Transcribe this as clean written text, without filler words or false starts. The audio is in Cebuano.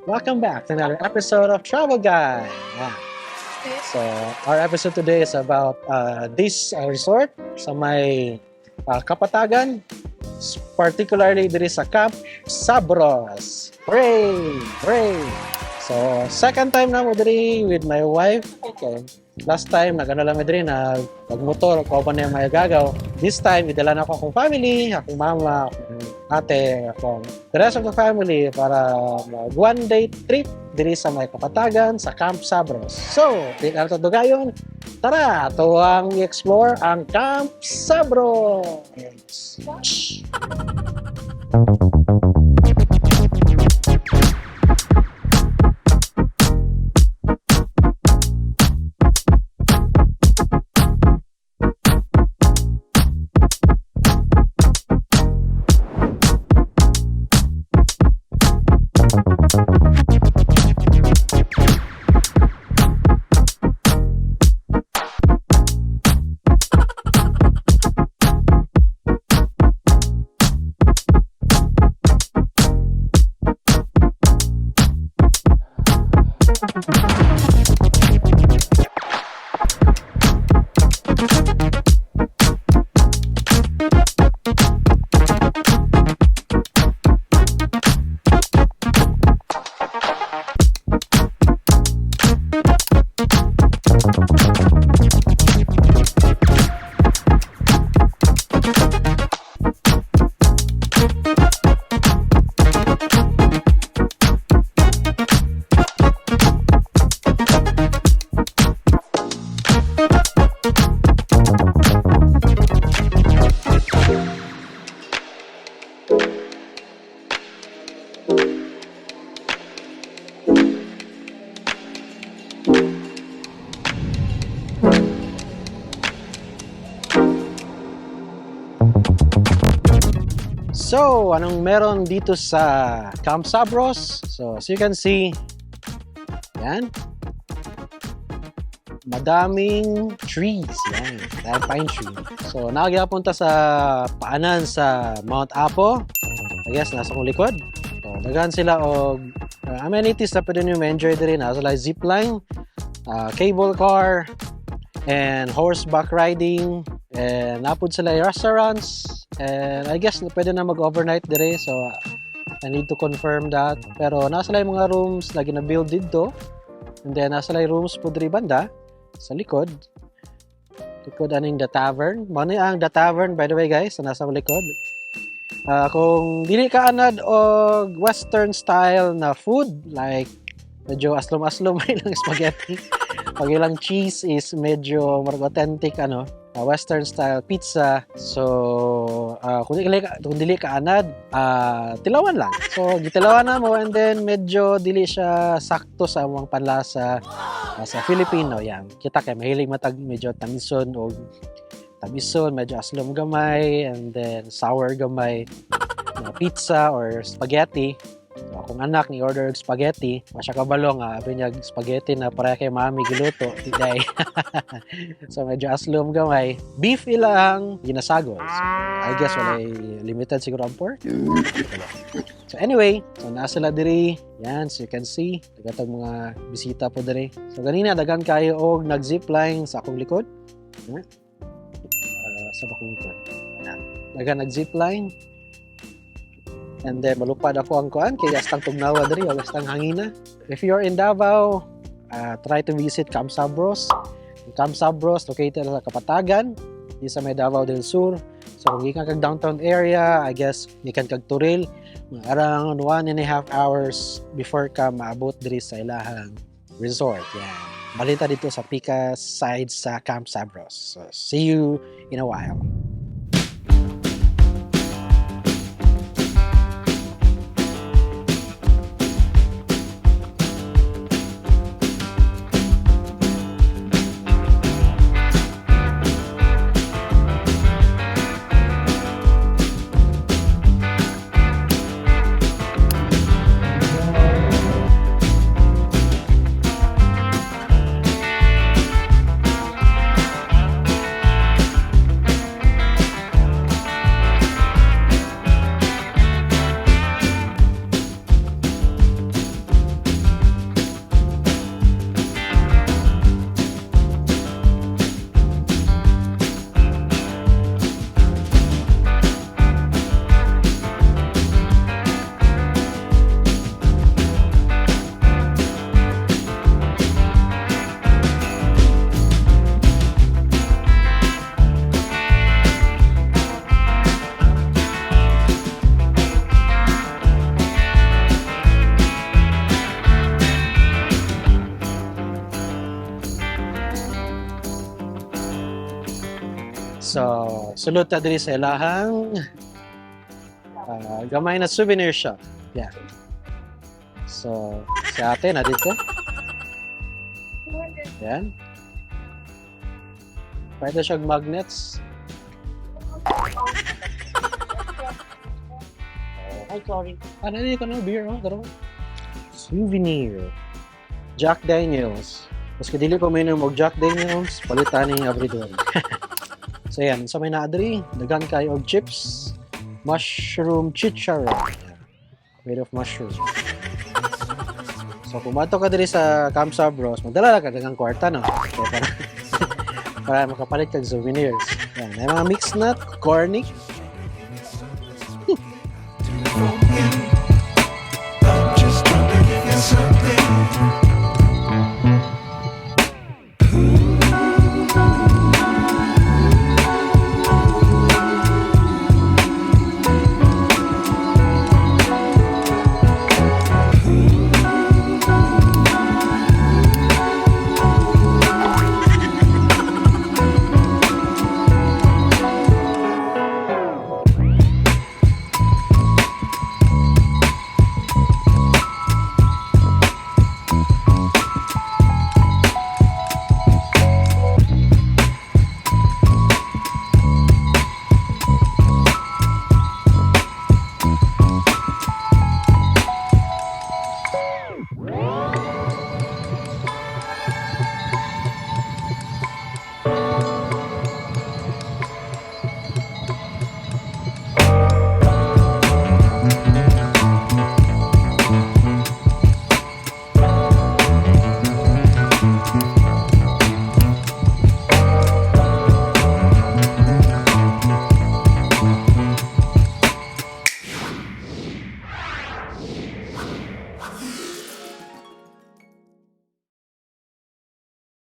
Welcome back to another episode of Travel Guy. Yeah. So, our episode today is about this resort sa may Kapatagan, particularly diri sa Camp Sabros. Hooray! Hooray! So, second time na mo diri with my wife. Okay. Last time, nag-ano lang mi diri, nagmotor, ako pa na yung mga gagaw. This time, idala na ako akong family, akong mama, akong ate, akong the rest of the family para mag one day trip diri sa may Kapatagan sa Camp Sabros. So, di na ito dugayon. Tara, tuwang i-explore ang Camp Sabros! So, anong meron dito sa Camp Sabros? So, as you can see, yan. Madaming trees. Yan, dahil pine tree. So, nakapunta sa paanan sa Mount Apo. I guess, nasa kong likod. So, daghan sila og amenities na pwede nyo ma-enjoy diri. Nasa sila zipline, cable car, and horseback riding. And napod sila yung restaurants. And I guess pwede na mag-overnight dire. So, I need to confirm that. Pero nasa sila yung mga rooms na gina-build dito. And then, nasa sila yung rooms po diri banda sa likod. Likod aning The Tavern. Mao ni ang The Tavern, by the way, guys, na nasa likod. Kung dili ka anad og western style na food, like medyo aslom-aslom may lang spaghetti. Pag ilang cheese is medyo more authentic ano, western style pizza. So, kung dili ka anad, tilawan lang. So, gitilawan na mo and then medyo dili siya sakto sa among panlasa sa Filipino. Yan. Kita kay mahilig matag medyo tamison o tamison, medyo aslom gamay and then sour gamay na pizza or spaghetti. So, akong anak ni order og spaghetti, wa siya kabalo nga abi niya spaghetti na para kay mami giluto, tiday. So medyo aslom gamay. Beef ilang ginasagol. So, I guess walay limited siguro ang pork. So anyway, so naa sila diri. Yan, so you can see, dagatag mga bisita po diri. So ganina daghan kayo og nag-zipline sa akong likod. Yan. Sa akong likod. Yan. Daghan nag-zipline. And then malupad ako ang kuan kay astang tugnawa diri o astang hangina. If you're in Davao, try to visit Camp Sabros. Ang Camp Sabros located sa Kapatagan, di sa may Davao del Sur. So kung gikan kag downtown area, I guess gikan kag Toril, mga around 1.5 hours before ka maabot diri sa ilahang resort. Yan. Balita dito sa Pika side sa Camp Sabros. So see you in a while. So, sulod ta diri sa ilahang gamay na souvenir shop. Yeah. So, si ate na dito. Yan. Pwede siyang magnets. Ay, sorry. Ano dito no? Beer, oh. Tara. Souvenir. Jack Daniels. Maski dili pa may og Jack Daniels, palitan ni abridor. So yan, sa may naadri, daghan kayo og chips, mushroom chicharon. Yan. Made of mushroom. So kung mato ka diri sa Camp Sabros, magdala lang ka daghang kwarta, no? Kaya para makapalit kag souvenirs. Yan, may mga mixed nut, cornic,